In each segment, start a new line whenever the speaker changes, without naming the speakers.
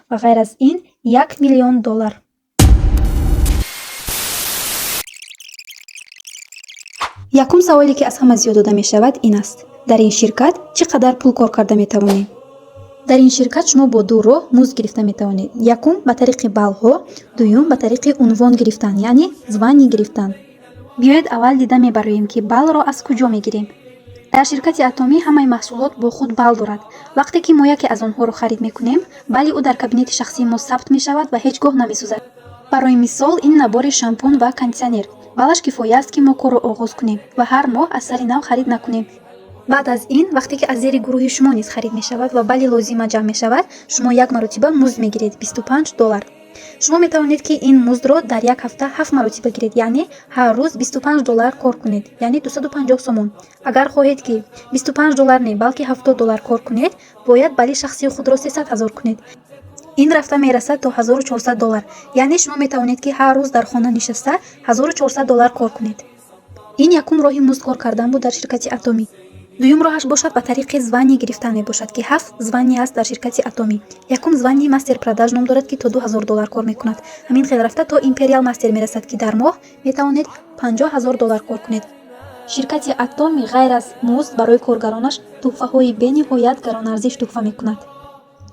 Ва ғайр аз ин 1 миллион доллар. Якум саволе, ки аз ҳама зиёд дода мешавад, ин аст: дар ин ширкат чӣ қадар пул кор карда метавонем? Дар ин ширкат шумо бо ду роҳ музд гирифта метавонед: якум, ба тариқи баллҳо, дуюм, ба тариқи унвон гирифтан, яъне звание гирифтан. Биёед, аввал дида мебароем, ки баллро аз куҷо мегирем. Дар ширкати Атомӣ ҳамаи маҳсулот бо худ балл дорад. Вақте ки мо яке аз онҳоро харид мекунем, балли ӯ дар кабинети шахсии мо сабт мешавад ва ҳеҷ гоҳ намесӯзад. Барои мисол, ин набори шампун ва кондитсионер баллаш кифоя аст, ки мо корро оғоз кунем ва ҳар моҳ аз сари нав харид накунем. Баъд аз ин, вақте ки аз зери гурӯҳи шумо низ харид мешавад ва балли лозима ҷамъ мешавад, шумо як маротиба музд мегиред, 25 доллар. Шумо метавонед, ки ин муздро дар як ҳафта ҳафт маротиба гиред, яъне ҳар рӯз 25 доллар кор кунед, яъне 250 сомон. Агар хоҳед, ки 25 доллар не, балки 70 доллар кор кунед, бояд балли шахсии худро 300 000 кунед. Ин рафта мерасад то 1400 доллар, яъне шумо метавонед, ки ҳар рӯз дар хона нишаста 1400 доллар кор кунед. Ин якум роҳи музд кор кардан буд дар ширкати Атомӣ. Дуюм роҳаш бошад, ба тариқи звание гирифтан мебошад, ки ҳафт звание аст дар ширкати Атомӣ. Якум звание мастер продаж ном дорад, ки то 2000 доллар кор мекунад. Ҳамин хел рафта то империал мастер мерасад, ки дар моҳ метавонед 50 000 доллар кор кунед. Ширкати Атомӣ ғайр аз музд барои коргаронаш тӯҳфаҳои бениҳоят гаронарзиш тӯҳфа мекунад.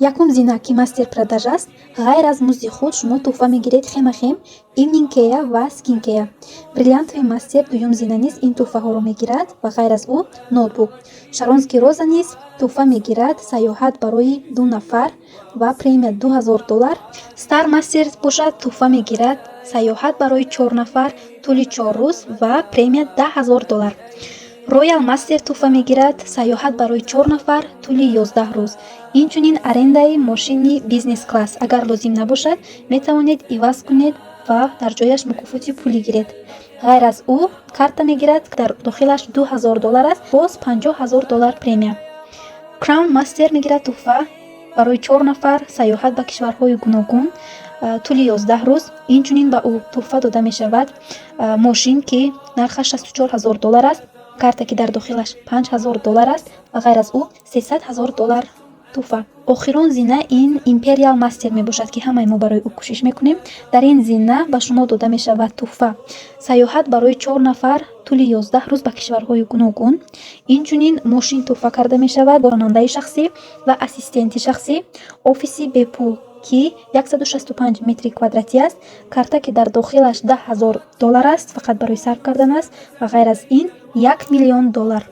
Якум зина, ки мастер продаж аст, ғайр аз музди худ шумо тӯҳфа мегиред хемахем, evening care ва skin care. Бриллиантовый мастер, дуюм зина, низ ин тӯҳфаҳоро мегирад ва ғайр аз ӯ ноутбук. Шаронский роза низ тӯҳфа мегирад сайёҳат барои ду нафар ва премия 2000 доллар. Стар мастер бошад, тӯҳфа мегирад сайёҳат барои чор нафар тӯли 4 рӯз ва премия 10 000 доллар. Роял мастер тӯҳфа мегирад сайёҳат барои чор нафар тӯли 11 рӯз, инчунин арендаи мошини бизнес класс. Агар лозим набошад, метавонед иваз кунед ва дар ҷояш мукофоти пулӣ гиред. Ғайр аз ӯ карта мегирад, дар дохилаш 2000 доллар аст, боз 50 000 доллар премия. Краун мастер мегирад тӯҳфа барои чор нафар сайёҳат ба кишварҳои гуногун тӯли 11 рӯз. Инчунин ба ӯ тӯҳфа дода мешавад мошин, ки нархаш 64 000 доллар аст, карта, ки дар дохилаш 5000 доллар аст, ва ғайр аз ӯ 300 000 доллар тӯҳфа. Охирон зина ин империал мастер мебошад, ки ҳамаи мо барои ӯ кӯшиш мекунем. Дар ин зина ба шумо дода мешавад тӯҳфа сайёҳат барои чор нафар тӯли 11 рӯз ба кишварҳои гуногун, инчунин мошин тӯҳфа карда мешавад, ронандаи шахсӣ ва ассистенти шахсӣ, офиси бепул, ки 165 метри квадратӣ аст, карта, ки дар дохилаш 10 000 доллар аст, фақат барои сарф кардан аст, ва ғайр аз ин 1 миллион доллар.